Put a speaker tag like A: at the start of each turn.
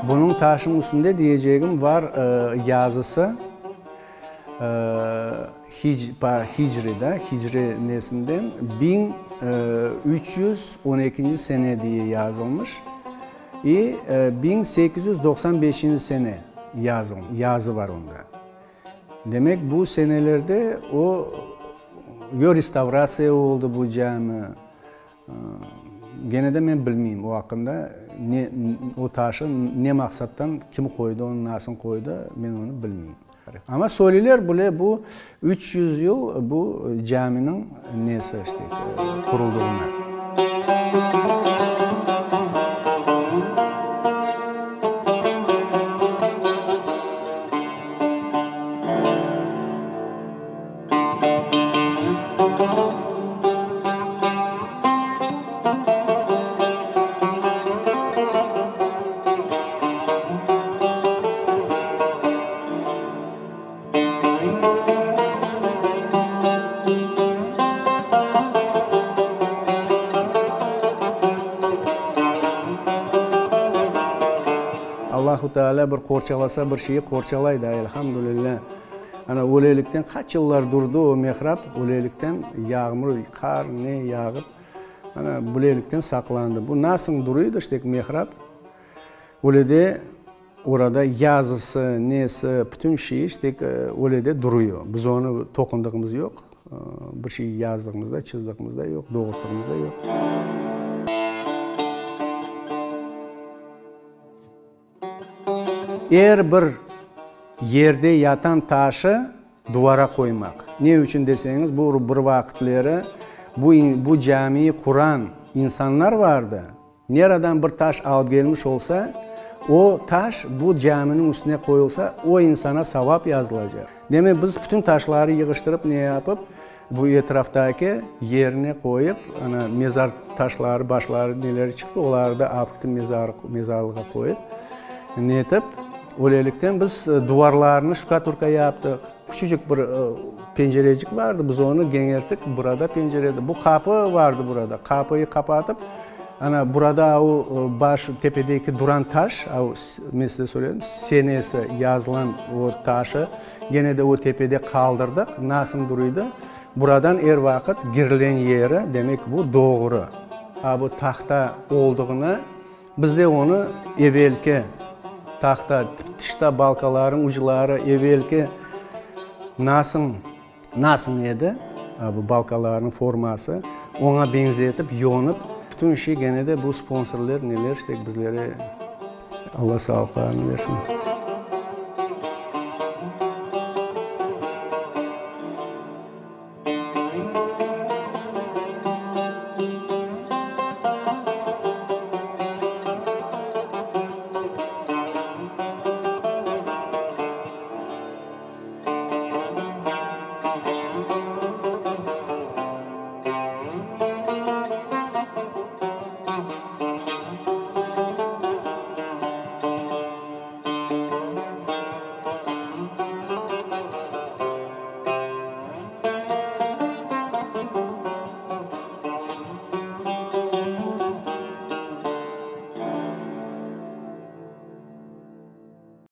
A: Bunıñ taşıñ üstünde diyecegim var yazısı, hicri da, hicri nesinden 1312-nci sene diye yazılmış i 1895-nci sene yazı var onda. Demek, bu senelerde o, yo restavratsiya oldı bu cami, gene de men bilmeyim o aqqında, ne, o taşı ne maqsattan kim qoydı, onı nasıl qoydı, men onı bilmeyim. Amma söyleyler bile bu 300 yıl bu caminiñ nesi işte, quruldığına. Allahu Teala bir qorçalasa, bir şeyi qorçalay da, elhamdülillah. Ana, ölelikten qaç yıllar durdı o mihrab, ölelikten yağmur, qar, ne yağıp, ana, bülelikten saqlandı. Bu nasıl duruydı, işte, mihrab, öyle de orada yazısı, nesi, bütün şeyi, işte, öyle de duruyor. Biz onı toqundığımız yoq, bir şey yazdığımız da, çızdığımız da yoq, doğurttığımız da yoq. Er bir yerde yatan taşı duvara qoymaq. Ne içün deseñiz, bu bir vaqıtleri bu bu camiyi quran insanlar vardı, neradan bir taş alıp gelmiş olsa, o taş bu caminiñ üstüne qoyulsa, o insana savap yazılacaq. Demek, biz bütün taşları yığıştırıp, ne yapıp, bu etraftaki yerine qoyıp, ana, mezar taşları, başları, neleri çıqtı, oları da apıqtı mezar, mezarlığa qoyıp, netip, öylelikten biz duvarlarını ştukaturka yaptıq. Küçücik bir pencerecik vardı, biz onı keñerttik, burada pencere, bu qapı vardı burada, qapıyı qapatıp, ana, burada o baş, tepedeki duran taş, men size söyledim, senesi yazılan o taşı, Gene de o tepede qaldırdıq, nasıl duruydı, buradan er vaqıt kirilen yeri, demek bu doğru, a bu tahta olduğını, biz de onı evelki tahta, tışta balkalarnıñ ucları evelki nasıl, nasıl edi, a bu balkalarnıñ forması, oña beñzetip, yonıp, bütün şey gene de bu sponsorlar, neler, işte bizlere Alla sağlıqlarını bersin.